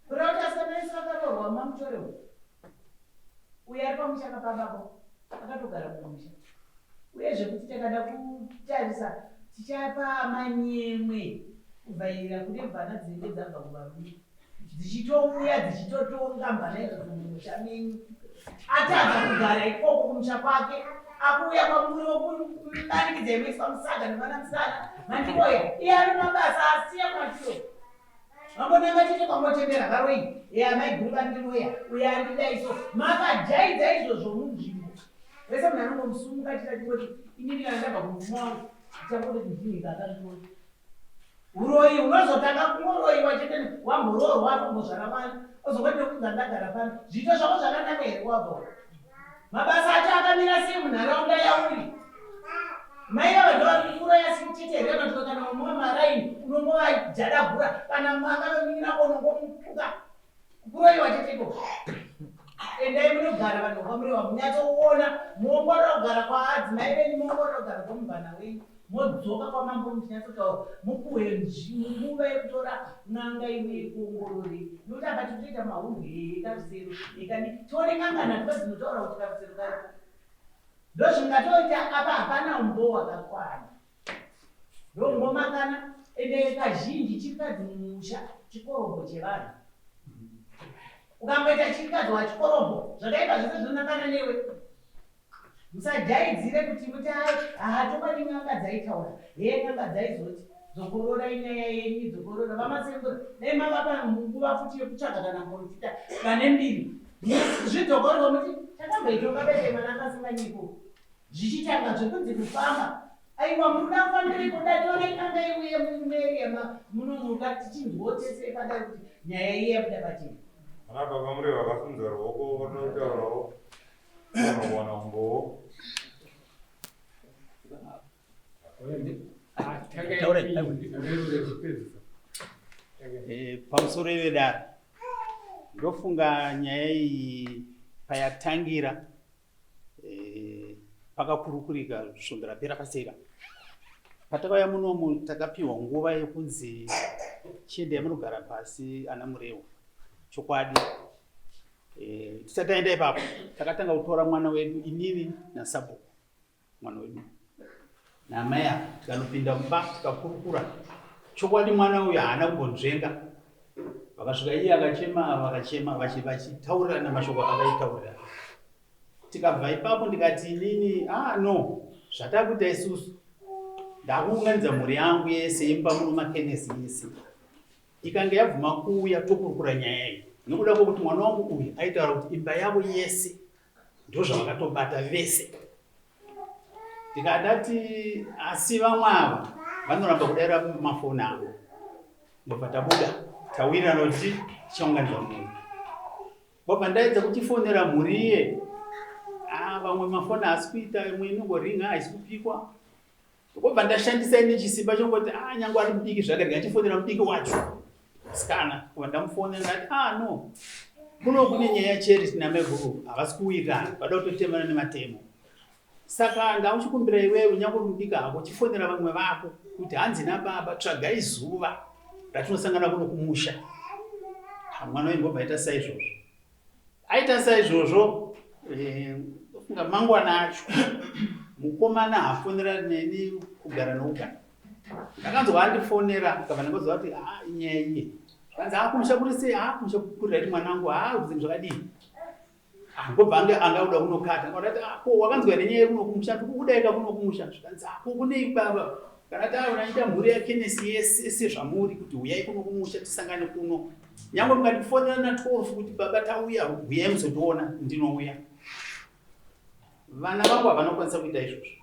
kureva kuti vasikana vese vakaroorwa mamutore uku uyo ari pamusha kapababa akatogara mumusha uyezve kuti takada kutarisa tichapa manyemwe kuvhairira kune mvana dzinenge dzabva kuvarume dzichitouya dzichitotonga mvana idzodzo mumusha menyu atadza kugara ikoko kumusha kwake akuuya kwamuri wokumanikidza imoiswa musaga nemwana musikana mandiroya iye ano mabasa asiya kwatiro vambonanga chete kwambochembera varoyi iye amaiguru vandiroya uye andidaiso makajaidza izvozvo munzvimbo vese munhu anongomusumuka chita chingoti inini kana ndabva kumurume wangu ndichangototi ndinhinga akandiroya Huroyi hunozotanga kungoroyiwa chete wamboroorwa atombozvara mwana ozongoti ndokunza ndagara pano zviito zvako zvakanaka here wabva uko mabasa acho akamira sei munharaunda yauri mai ava ndovari kukuroya sei chete here kana kuti kana umwe maraini unongovajadagura kana akanoningira ko unongomutuka kuroyiwa chete ikoko endai munogara vanhu vakamurewa munyatsoona muongorora kugara kwaadzimai venyu muongorora kugara kwamubvana wenyu modzoka kwamambo muchinyatsotaura mupuwe nguva yekutora n'anga imwe yekuongorore nokuti apa tikutoita mahumbwe ekarusero ekani tione n'anga nhatu dzinotaura kuti karusero karipo ndozvingatoita apa hapana umbo wakakwana Ndongoma kana ende kazhinji chirikadzi mumusha chikorobho chevanhu. Ukangoita chirikadzi wachikorobho zvakaipa zvese zvinonangana newe. Musajaidzire kuti muti hai haa chokwadi n'anga dzaitaura hee n'anga dzaizoti dzokororai nyaya yenyu dzokorora vamasembura dai mavapa nguva futi yekutsvaga kana muprofita vane mbiri zvidzokororwa muti takamboitonga bete mwana akasinganyiko Zvichitanga zvekunzi kufamba aiwa muruda kufambirei kuda torai n'anga iuye mumeria munomuka tichinzwawo tese padai kuti nyaya iye yabuda pachena. Ana baba Mureva vakasimudza ruoko vanoda kutaurawo vanowana umbowo. Pamusoro vedare ndofunga nyaya iyi payatangira Eh, pakakurukurika svondo rapera paseka patakauya munomu takapiwa nguva yekunzi chiendai munogara pasi ana murewa chokwadi eh, tisati taenda ipapo takatanga kutora mwana wedu inini nasabhuku mwana wedu naamai ava tikanopinda mumba tikakurukura chokwadi mwana uyu haana kumbonzvenga vakasvika iye akachema ava vakachema vachitaurirana mashoko avaitaurirana tikabva ipapo ndikati inini ah no zvatakuita isusu ndakuunganidza mhuri yangu yese yemba muno makenesi yese ikange yabvuma kuuya tokurukura nyaya iyi nokuda kwokuti mwana wangu uyu aitaura kuti imba yavo yese ndozvavakatobata vese. Ndikadati asi vamwe ava vanoramba kudaira mafoni avo. Ndobva tabuda tawirirana kuti tichaunganidza mhuri. Ndobva ndaedza kuchifonera mhuri iye. Ah, vamwe mafoni haasi kuita, imwe inongoringa haisi kupikwa. Ndobva ndashandisa ini chisimba chongoti ah, nyange ari mudiki zvake ndikachifonera mudiki wacho. Sikana, ndobva ndamufonera ndati ah no. Kuno kune nyaya yaCherity naMeguru havasi kuwirirana, vada kutotemana nematemo. Saka ndauchikumbira iwewe nyange uri mudiki hako chifonera vamwe vako kuti hanzi nababa tsvagai zuva ratinosangana kuno kumusha. Mwana wenyu ndobva aita saizvozvo. Aita saizvozvo eh, ndofunga mangwana acho mukomana hafonera neni kugara nokugara. Ndakanzwa andifonera ndikabva ndangoziva kuti ah inyaya iye. Zvikanzi ah kumusha kuri sei ah kumusha kuri right mwanangu ah zvinhu zvakadii. Ah, ngobva ange anga kuda kunokata ndati ah, ko wakanzwa here nyaya yekuno kumusha ndikukudaika kuno kumusha zvikanzi ah, ko kunei baba kana taona ita mhuri yakenesi yese sezvamuri kuti huyai kuno kumusha tisangane kuno nyangwe mukandifonera na 12 kuti baba tauya huyai muzondiona ndinouya vana vangu havana kukwanisa kuita izvozvo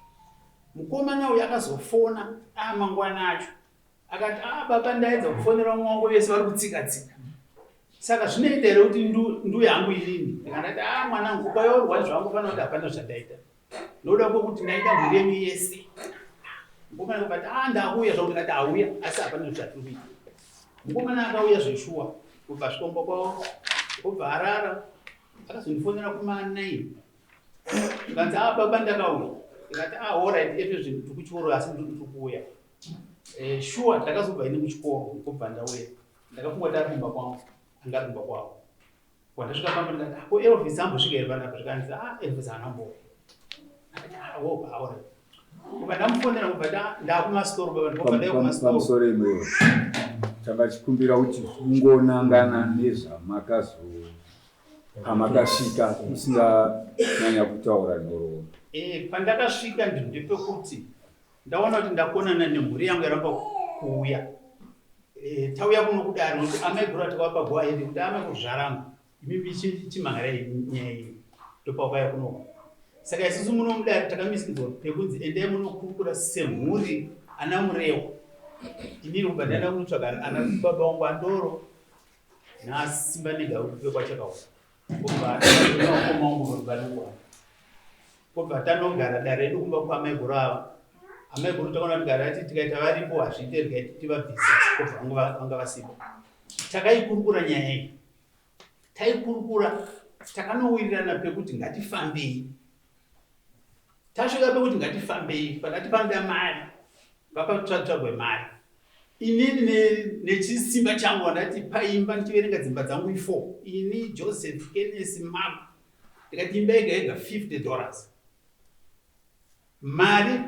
mukomana uyu akazofona amangwana ah, acho Akati, ah baba ndaedza kufonera vamwe vangu vese vari kutsika tsika. Saka zvinoita here kuti nduye hangu inini? Ndikandati, ah mwanangu ukayorwa zvangu fana kuti hapana zvandaita. Noda kwokuti ndaida mhuri yenyu yese. Mukomana akati, ah ndauya zvangu ndikati auya asi hapana zvatiri kuita. Mukomana akauya zveshuwa kubva svikomba kwavo kubva arara akazondifonera kuma 9 ndikanzi ah baba ndakauya ndikati ah alright ezvo zvinhu tiri kuchikoro asi ndiri kuuya Eh, sure ndakazobva ini kuchikoro ndikobva ndauya ndakafunga kuti ari kumba kwangu anga ari kumba kwavo wandasvika pamba ndikati ah, ko elvis ambosvika here panapa zvikanzi ah elvis haana mbouya akati ah wo aore kubva ndamufonera kubva ndakumasitoro baba ndikobva ndauya kumasitoro pamusoro imweyo tanga chikumbira kuti ungonangana nezvamakazo pamakasvika usinganyanya kutaura nhoroondo eh, pandakasvika ndepekuti Ndaona kuti ndakonana nemhuri yangu yaramba kuuya. E, tauya kuno kudare nokuti amai guru atikavapa go ahead kuti amai kuzvarangu imimi chimhangarai nyaya iyi ndopavakauya kunoku. Saka isusu muno mudare takamisikidzwa pekunzi endai munokurukura semhuri ana Murewa. Inini kubva ndaenda kunotsvaga ana baba wangu Andoro naSimbanega vekwachakaona. Kubva vakoma wangu vanogara. Kobva tanogara dare redu kumba kwaamaiguru ava. Amaiguru takaona kuti gara ti tikaita varipo hazviite regai tivabvise kobva vanga vanga vasipo. Takaikurukura nyaya iyi. Taikurukura takanowirirana pekuti ngatifambei. Tasvika pekuti ngatifambei pakati panoda mari. Ngapatsvagwe mari. Inini nechisimba changu wandati paimba ndichiverenga dzimba dzangu i4. Ini Joseph Kenneth Mark ndikati imba yega yega 50 dollars mari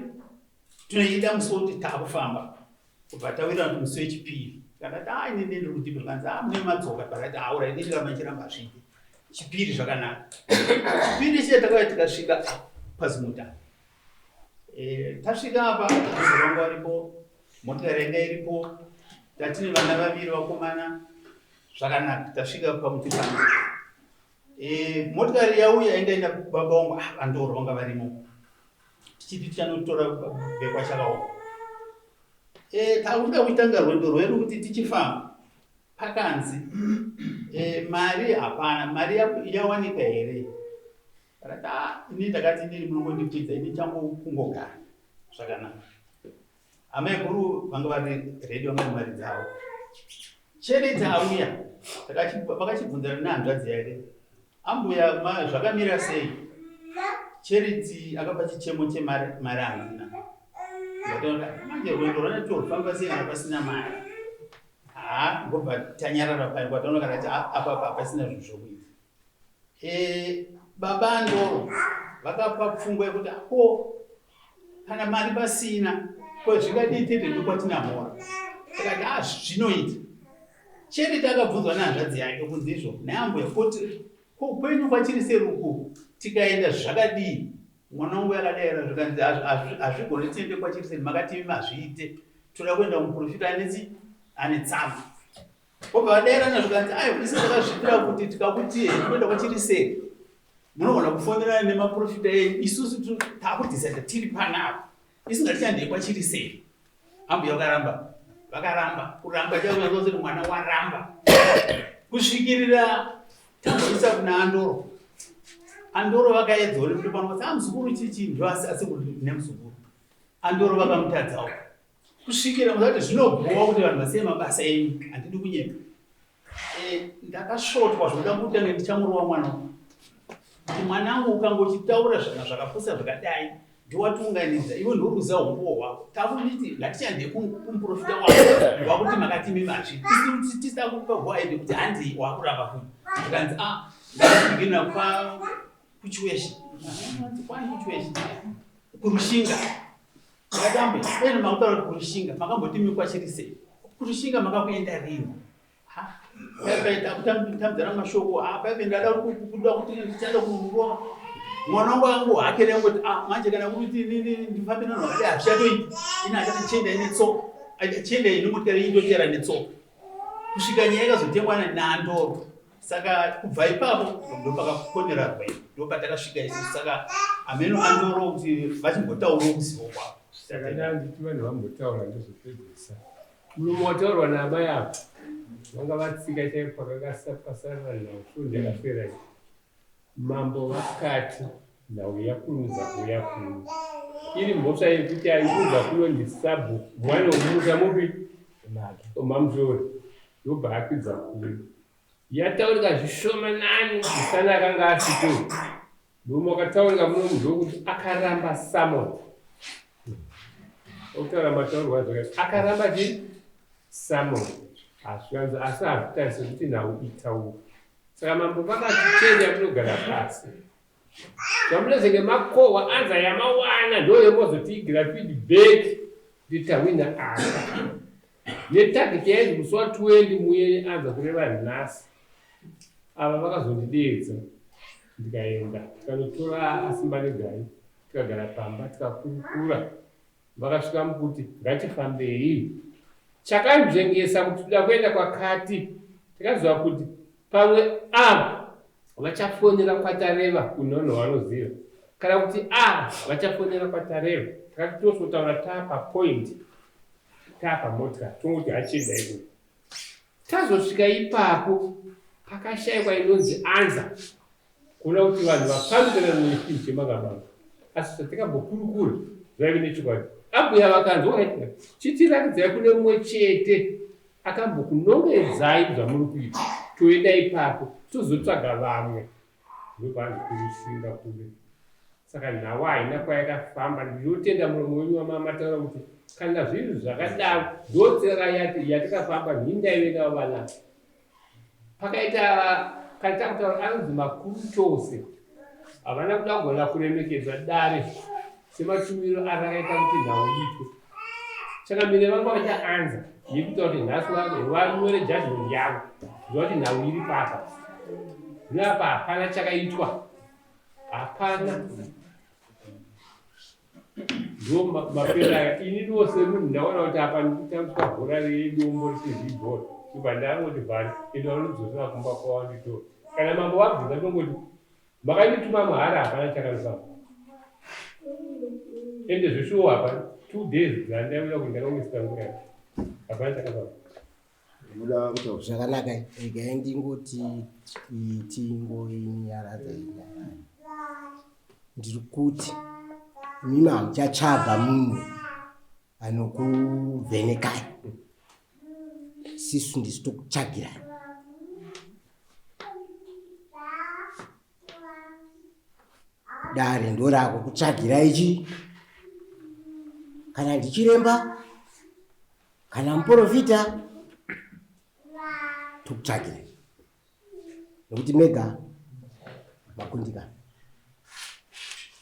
tinoida musi wekuti taakufamba kubva tawirana kuti musi wechipiri tikandati a ini ndiri kudhibhi zvikanzi a mune madzoka pakati aura ini ndiramba ndichiramba hazviite chipiri zvakanaka chipiri chiye takauya tikasvika pazimuta eh, tasvika apa vangu varipo motikari yanga iripo tatine vana vaviri vakomana zvakanaka tasvika pamuti pano Eh, motikari yauya yanga ina baba wangu ah, vandoro vanga varimo tichiti tichanotora vekwachakaoma eh, takuda kuitanga rwendo rwedu kuti tichifamba pakanzi eh, mari hapana mari yawanika here akati ah, ini ndakati inini munongondipidza ini changu kungogara zvakanaka Amai guru vanga vari ready vanga mari dzavo. Charity auya vakachibvunzana nehanzvadzi yake. Ambuya zvakamira sei? Charity akapa chichemo chemari mari handina. Ndatoona manje rwendo rwanatorufamba sei kana pasina mari. Haa ngobva tanyarara paya kwataona kana kuti apa apa pasina zvinhu zvokuita. E, baba Andoro vakapa pfungwa yekuti ko kana mari pasina ko zvingadii tete ndokwatinamhora tikati a ah, zvinoita chete takabvunzwa nehanzvadzi yake kunzi izvo neambuya kuti ko kwenyu kwachiri seruku tikaenda zvakadii mwana wangu yakadaira zvikanzi hazvigone tiende kwachiri seri makati mazviite toda kuenda kumuprofita anetsi ane tsamba Vobva vadairana zvikanzi aiwa isu takazvipira kuti tikakuti kuenda kwachiri seri. Munogona kufonerana nemaprofita enyu, isusu takudhisaida tiri panapa. Isu ngatichandei kwachiri sei? Ambuya vakaramba, vakaramba, kuramba chakuti mwana waramba. Kusvikirira tamboisa kuna Andoro. Andoro vakaedzawo nekuti pano vati, ah muzukuru chichi ndo asi asi nemuzukuru. Andoro vakamutadzawo. Kusvikira muzati zvinobhowa kuti vanhu vasiye mabasa enyu, handidi kunyepa. Eh, ndakasvotwa zvoda kutange ndichamurova mwana wangu. Kuti mwanangu ukangochitaura zvina zvakapusa zvakadai ndiwatiunganidza iwe ndiuri kuziva umbowo hwako takunditi ngatichande kumuprofita wako wakuti makati imi mazvi tisida kupa goaide kuti handi wakuramba futi zvikanzi a ah, ndakugina kwa kuchiweshi kwani kuchiweshi kurushinga Vatambe, ene makutaura kuti kurushinga, makamboti mi kwachiri sei? Kurushinga makakuenda rini? Ha, paipa kutambidzana mashoko, ha, paipa ndada kuda kuti ndichada kurova. Mwana wangu angu hake rengoti, ah, manje kana kuti ndifambe nanhu vakadai hazvichatoiti. Ini achati chienda ine tsoka. Chienda ine motikari indotera netsoka. Kusvika nyaya ikazotengwa naAndoro. Saka kubva ipapo ndopakakonera rwendo, ndopatakasvika isusu. Saka hameno andoro kuti vachimbotaurawo kuzivo kwavo. Saka ndanditi vanhu vambotaura ndozopedzesa. Muromo wataurwa naamai apa vanga vatsika chaipo pakanga pasarira nhau svondo yakapera iyi. Mambo vakati nhau yakurumidza kuuya kuno. Iri mhosva yekuti aiunza kuno ndisabhuku mwana wemumusha mupi mamushore ndobva akwidza kuno. Yataurika zvishomanani musana akanga asipo. Murume wakataurika muno ndokuti akaramba summon. Okutaura mataurwa zvakaita akaramba chi summon. Hazvikanzi asi hazvitarise kuti nhau itaurwe. Saka mambo vakati chenya munogara pasi. Zvamunozenge makohwa anza yamawana ndoyemozotiigira feedback kuti tahwina apa. Netarget yainzi musi wa 20 muuye neanza kureva nhasi. Ava vakazondideedza ndikaenda tikanotora aSimbanegai tikagara pamba tikakurukura vakasvika mukuti ngatifambei. Chakanzvengesa kuti toda kuenda kwakati takaziva kuti pamwe ava vachafonera kwaTareva kune vanhu vanoziva kana kuti ava vachafonera kwaTareva takati tosotaura tapa point tapa motikari tongoti hachienda ikoko tazosvika ipapo pakashaikwa inonzi anza kuona kuti vanhu vafambirana nechinhu chemangabanga asi zvatikambokurukura zvaive nechokwadi ambuya vakanzwa chitiratidzai kune mumwe chete akambokunongedzai zvamuri kuita toenda ipapo tozotsvaga vamwe ndopaanzi kurushinga kure saka nhau haina kwayakafamba ndinotenda muromo wenyu wamamataura kuti kana zvinhu zvakadaro ndotsera yatakafamba nhindaive navo vana pakaita kana takutaura anonzi makuru chose havana kuda kugona kuremekedza dare sematumiro arakaita kuti nhau iitwe saka mine vanga vaita anza yekutaura kuti nhasi vanyore judgment yavo ziva kuti nhau iri papa zvino apa hapana chakaitwa hapana ndo mapera aya ini ndiwo semunhu ndaona kuti apa ndikutambiswa bhora redombo risiri bhora ndobva ndangoti vhari ende vanodzosera kumba kwavo nditora kana mambo vabvunza ndongoti makandituma mahara hapana chakanofamba ende zveshuwo hapana two days dzandauya kuti ndakaungisita nguva yacho hapana chakafamba Zvakanaka, regai ndingoti tingoinyaradza inyaya. Ndiri kuti imimi hamuchatsvaga munhu anokuvhenekai, sisu ndisu tokutsvagirai. Dare ndorako kutsvagirai chi kana ndichiremba kana muprofita tokutsvagira nekuti mega makundikana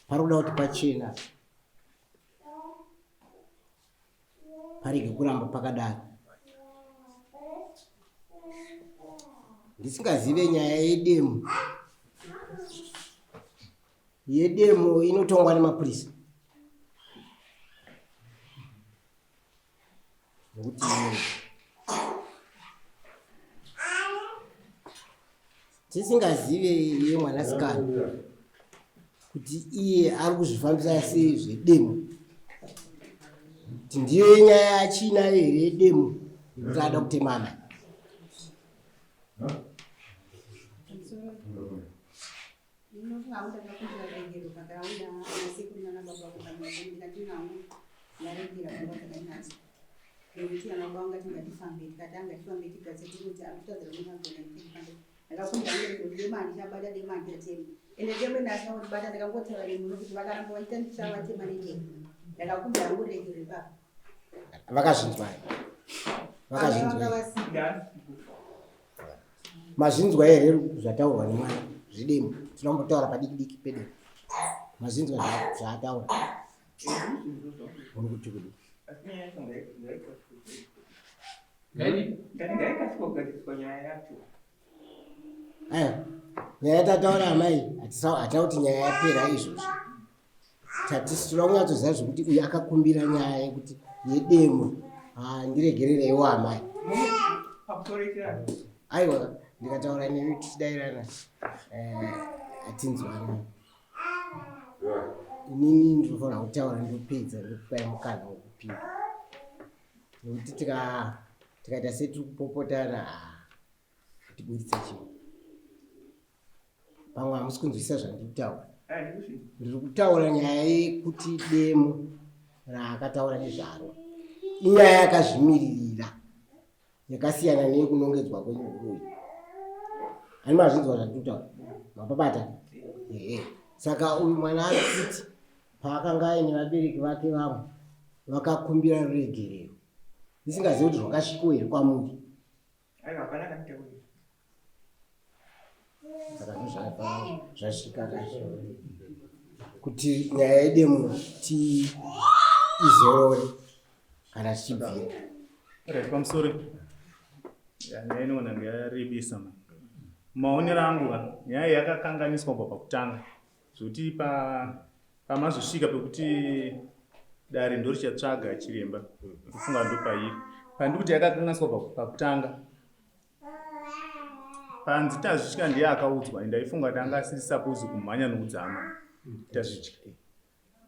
pari kuda kuti pachena parege kuramba pakadaro ndisingazive nyaya yedemo yedemo inotongwa nemapurisa Nokuti tisingazive iye mwanasikana. kuti iye ari kuzvifambisa sei zvedemo kuti ndiyo nyaya yachiinayo here yedemo yekuti ada kutema amai. Vakazvinzwa, vakazvinzwa, mazvinzwa here zvataurwa nemwana zvidemo? Tinombotaura padiki diki pedemo. Mazvinzwa zvaataura, uri kuti kudii? Aya nyaya yatataura amai, hatina kuti nyaya yapera izvozvi. Tatisi toda kunyatsoziva zvekuti uyu akakumbira nyaya yekuti yedemo. Ndiregerereiwo amai. Aiwa, ndikataura nemi tichidairana hatinzwana. Inini ndinofanira kutaura ndopedza ndokupai mukana wekupinda, nekuti tikaita setiri kupopotana tiburitse chinhu. Pamwe hamusi kunzwisisa zvandiri kutaura. Ndiri kutaura nyaya yekuti demo raakataura nezvaro inyaya yakazvimiririra, yakasiyana neyekunongedzwa kwenyu huroyi. Hani mazvinzwa zvandiri kutaura? Mapapata? Ehe. Saka uyu mwana ari kuti paakanga aine vabereki vake vamwe vakakumbira ruregerero, ndisingazivi kuti rwakasvikawo here kwamuri. Saka ndozvakabva zvasvika kuti nyaya yedemo tiizorore kana tichibvira. Right, pamusoro nyaya inoona kunge yarebesa ma maonero angu ka, nyaya yakakanganiswa kubva pakutanga, zvekuti pamazosvika pekuti dare ndorichatsvaga chiremba, kufunga ndopairi pandiri kuti yakakanganiswa kubva pakutanga. Panzi tazvitya ndiye akaudzwa, and aifunga kuti anga asiri suppose kumhanya noudza amai. Tazvitya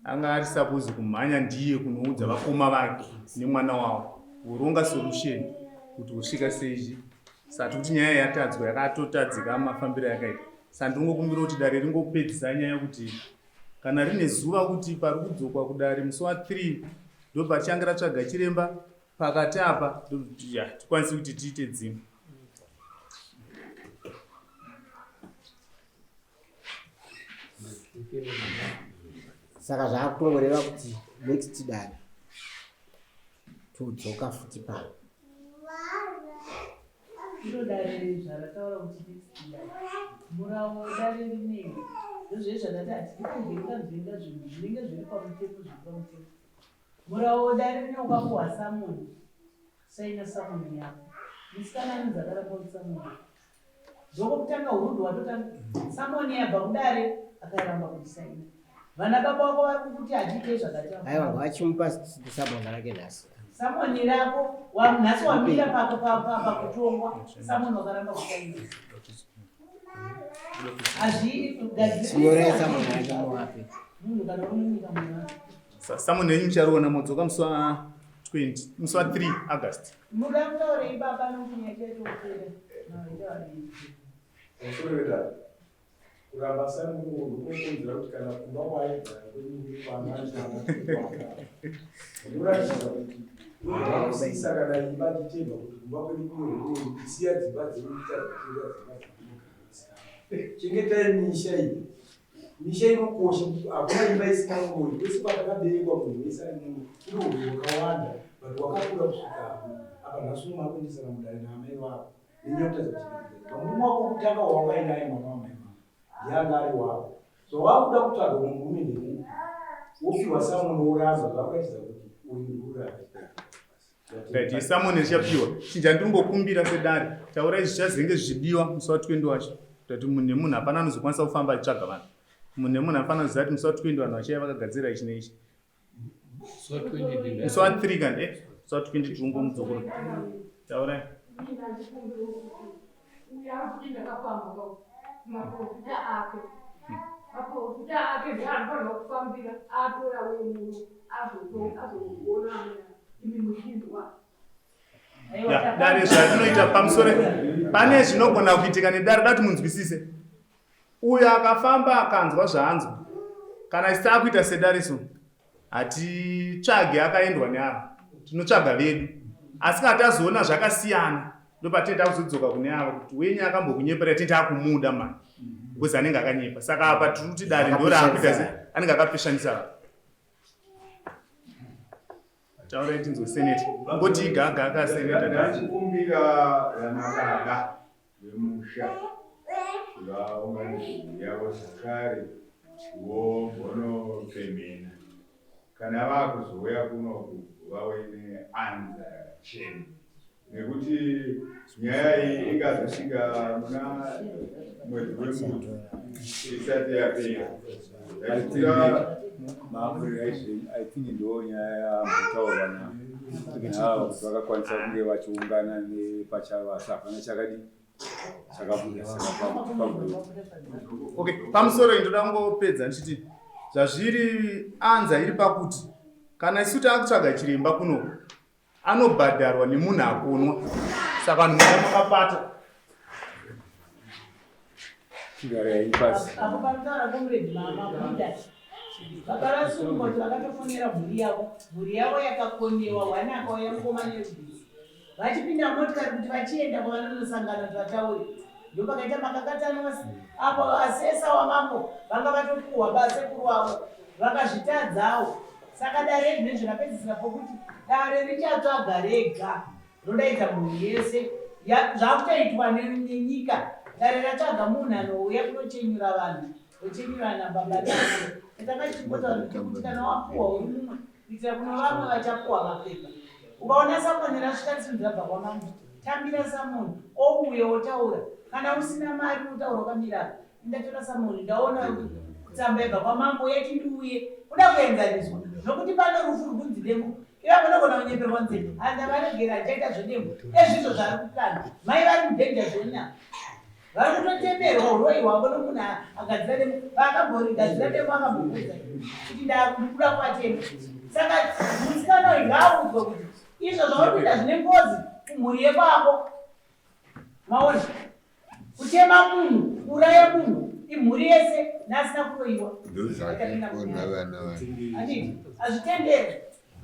anga ari suppose kumhanya ndiye kunoudza vakoma vake nemwana wavo, voronga solution kuti vosvika seizvi. Sati kuti nyaya yatadzwa yakatotadzika mafambiro yakaita. Saka ndingokumbira kuti dare ringopedzisa nyaya kuti kana rine zuva kuti pari kudzokwa kudare musi wa3 ndopachange ratsvaga chiremba pakati apa, ya tikwanise kuti tiite dzimwe. Saka zvakutongoreva kuti next dare todzoka futi pano. Iro dare zvarataura kuti next dare, murawo wedare rinenge ndozvee zvandati hatidi kunzvenga nzvenga zvinhu zvinenge zviri pamutemo, zviri pamutemo. Murawo wedare rine ukapuhwa samoni, saina samoni yako. Musikana anonzi akaramba kuti samoni ndokokutanga hurudu hwatotanga. Samoni yabva kudare akaramba kuisaina, vana baba vako vari kukuti hatiite zvakati. Aiwa, vachimupa samoni rake nhasi. Samoni rako nhasi wamira pakutongwa, samoni wakaramba kusaina. Chinyorai samoni rake muvape. Munhu kana uri munyika munhu Samoni renyu muchariona modzoka musi wa 20, musi wa 3 August. Muda kutaurei baba nokuti nyaya chatopera maita vadii? Musoro wedare, kuramba samunhu kunokonzera kuti kana kumba kwaaigara kwenyu kwanaanoratidza kuti unosisa kana imba tichebva kuti kumba kwedu kune siya dzimba dzedu tichazotenga dzimba dzedu. Chengetai misha iyi, misha inokosha. Hakuna imba isina ngoyi. Kwese kwatakaberekwa munhu wese ari muno kune uroyi hwakawanda, but wakakura kusvika apa nhasi uno makuendesana mudare naamai vako nenyaya kutadza kuchengetedza murume wako wokutanga wawakainaye, mwana wamai vako ndiye anga ari wako. So wakuda kutsvaga umwe murume ndeupi? Wopiwa samoni woramba, zvakuratidza kuti uyu ndiuraya. Right, samoni richapiwa. Chinja ndiringokumbira sedare, taurai zvichazenge zvichidiwa musi wa 20 wacho. Kuti munhu nemunhu hapana anozokwanisa kufamba achitsvaga vanhu. Munhu nemunhu anofanira kuziva kuti musi wa 20 vanhu vachaiva vakagadzira ichi neichi. Musi wa 3 kana musi wa 20 tiringomudzokoro. Taurai. Uya kuti ndakafamba maprofita ake. Maprofita ake ndeanofanirwa kufambira atora wemuno azoona imi muchinzwa. Ya, dare zvatinoita pamusoro pane zvinogona kuitika nedare dati munzwisise uyo akafamba akanzwa zvaanzwa kana isu taakuita sedare so hatitsvage akaendwa neava tinotsvaga vedu asi kana tazoona zvakasiyana ndopatinenge takuzodzoka kune ava kuti wenyu akambokunyepera tinenge takumuda mani because anenge akanyepa saka apa tiri kuti dare ndoraakuita se anenge akapeshanisa vanhu taurai tinzwe seneta ngoti igaga akaseneta Ndachikumbira vana baba vemusha vaunganidze mhuri yavo zvakare vogonopemhena kana vakuzouya kunoku vauye neanza yakachena nekuti nyaya iyi ingazosvika muna mwedzi wembudu isati yapera. I think ndo nyaya yambotaurwa navo kuti vakakwanisa kunge vachiungana nepachavo asi hapana chakadii chakabuda saka pamwe Okay, pamusoro iyi ndoda kungopedza ndichiti zvazviri anza iri pakuti kana isu taakutsvaga chiremba kunoku anobhadharwa nemunhu akunwa saka vanhu mwana makapata chigarai pasi Apo panotaura comrade Mabuda baba vasungwa kuti vakatofonera mhuri yavo mhuri yavo yakakonewa hwani akauya mukoma nerubhizi vachipinda motikari kuti vachienda kwavanonosangana kuti vataure ndopakaita makakatanwa apo asesa wamambo vanga vatopuhwa basekuru wavo vakazvitadzawo saka dare zvinezvi rapedzisira pokuti dare richatsvaga rega rodaidza mhuri yese zvakutoitwa nenyika dare ratsvaga munhu anouya kunochenyura vanhu ochenyurana baba nana tanga tichimbotaura kuti kana wapuhwa uri mumwe kuitira kuno vamwe vachapuhwa mapepa ukaona samoni rasvika risinzi rabva kwamambo tambira samoni ouye wotaura kana usina mari unotaura wakamira ndatora samoni ndaona tsamba yabva kwamambo yati ndiuye kuda kuenzaniswa nokuti pano rufu rwunzi demo iva munogona kunyeperwa nzeve hanzi avaregera achaita zvedemo ezvizvo zvaari kuplana mai vari mudhenja zona vari kutotemerwa uroyi hwavo nomunhu agadzira demo vaakambori-gadzira demo akambokudza kuti ndakuda kuvatema saka musikana uyu ngaaudzwe kuti izvo zvauri kuita zvine ngozi kumhuri yekwako maona kutema munhu kuuraya munhu imhuri yese naasina kuroyiwa Ndozvakikona vana vangu. handiti hazvitenderwi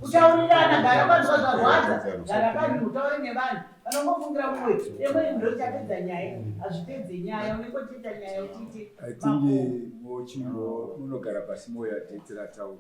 kutaurirana gara vanzwa zvarwadza gara vanhu utaure nevanhu vanongofungira mumwe demo iri ndo richapedza nyaya hazvipedze nyaya unenge uchiita nyaya uchiite I think mochimbo munogara pasi moya date rataurwa.